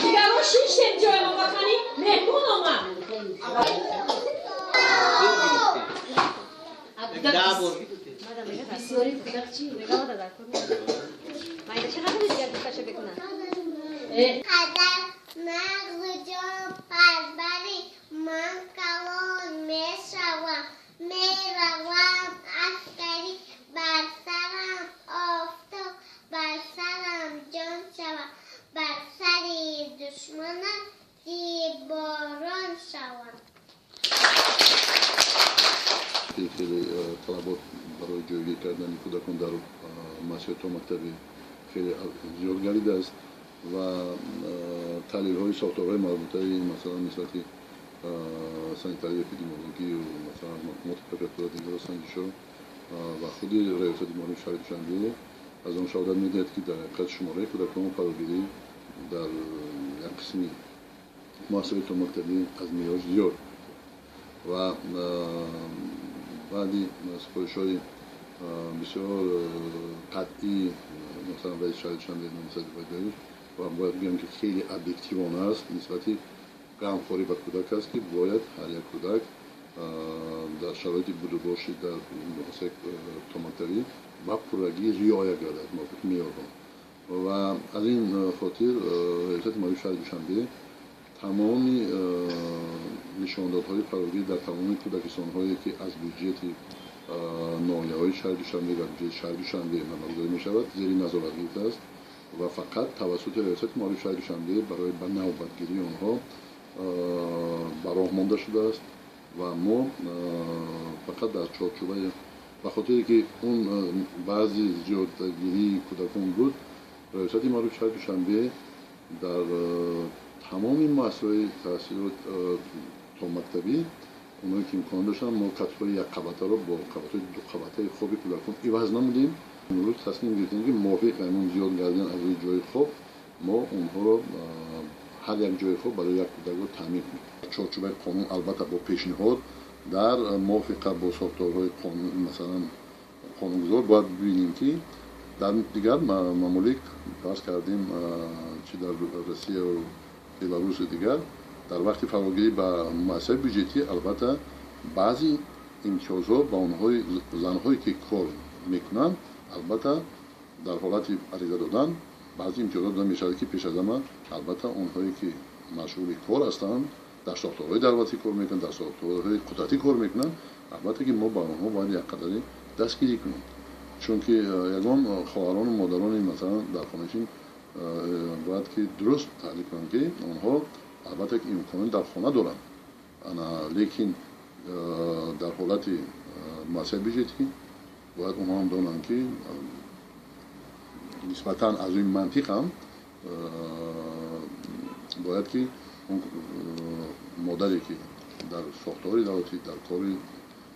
Дигаро шиштем ҷоямон бахани меҳмон омад. Бисёри кӯдак чӣ? Қадар нағзу ҷон парвари ман калон мешавам, меравам аскарӣ, бар сарам офтоб, бар сарам ҷон шавам, бар сари душманам тирборон шавам. Хеле талабот барои ҷойгир кардани кӯдакон дар муассисаи томактабӣ хеле зиёд гардидааст ва таҳлилҳои сохторҳои марбутаи, масалан, нисбати санитарию эпидемиологию, масалан, мақомоти прокуратура, дигарро санҷишҳо ва худи Раёсати маорифи шаҳри Душанбе аз он шаҳодат медиҳад, ки дар ҳақиқат шумораи кӯдакон фарогирӣ дар як қисми муассисаҳои томактабӣ аз меъёр зиёд ва баъди супоришҳои бисёр қатъӣ, масалан, раиси шаҳри Душанбе Номсади Баҷоев, ва бояд гӯям, ки хеле объективона аст, нисбати ғамхорӣ ба кӯдак аст, ки бояд ҳар як кӯдак дар шароити будубоши дар муассисаи томактабӣ ба пуррагӣ риоя гардад мувофиқи меъёрҳо. Ва аз ин хотир Раёсати маорифи шаҳри Душанбе тамоми нишондодҳои фарогирӣ дар тамоми кӯдакистонҳое, ки аз бюҷети ноҳияҳои шаҳри Душанбе ва бюҷети шаҳри Душанбе маблағгузорӣ мешавад, зери назорат гирифтааст ва фақат тавассути Раёсати маорифи шаҳри Душанбе барои ба навбатгирии онҳо ба роҳ монда шудааст. Ва мо фақат дар чорчӯбаи, ба хотире ки он баъзи зиёдагирии кӯдакон буд, Раёсати маорифи шаҳри Душанбе дар тамоми муассисаҳои таҳсилот томактабӣ, оное ки имкон доштанд, мо катҳои якқабатаро бо қабатҳои дуқабатаи хоби кӯдакон иваз намудем. Имрӯз тасмим гирифтем, ки мувофиқ ҳамон зиёд гардан аз рӯи ҷои хоб мо онҳоро ҳар як ҷои хоб барои як кӯдакро таъмин кунем. Чорчӯбаи қонун, албатта, бо пешниҳод дар мувофиқа бо сохторҳои қонун, масалан, қонунгузор, бояд бибинем, ки дар дигар мамолик, фарз кардем, чи дар Россияву Беларусу дигар, дар вақти фарогирӣ ба муассисаи бюҷетӣ, албатта, баъзе имтиёзҳо ба онҳои занҳое, ки кор мекунанд, албатта, дар ҳолати ариза додан баъзе имтиёзот дода мешавад, ки пеш аз ҳама, албатта, онҳое ки машғули кор ҳастанд, дар сохторҳои давлатӣ кор мекунанд, дар сохторҳои қудратӣ кор мекунанд, албатта ки мо ба онҳо бояд як қадаре дастгирӣ кунем, чунки ягон хоҳарону модарони, масалан, дар хонашин бояд ки дуруст таҳлил кунанд, ки онҳо, албатта, ки имконият дар хона доранд, лекин дар ҳолати муассисаи бюҷетӣ бояд онҳо ҳам донанд, ки нисбатан аз рӯи мантиқ ҳам бояд ки он модаре, ки дар сохторҳои давлатӣ дар кори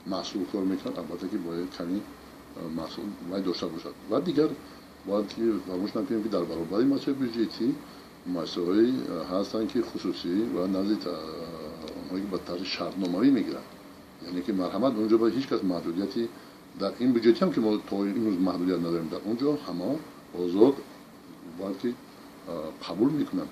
маҳсул кор мекунад, албатта ки бояд ками маҳсул вай дошта бошад. Ва дигар бояд ки фаромӯш накунем, ки дар баробари муассисаҳои бюҷетӣ муассисаҳое ҳастанд, ки хусусӣ ва назди онҳое, ки ба тарзи шартномавӣ мегиранд, яъне ки марҳамат, онҷо бояд ҳеҷ кас маҳдудияти дар ин бюҷетӣ ҳам, ки мо то имрӯз маҳдудият надорем, дар он ҷо ҳама озод бояд ки қабул мекунанд.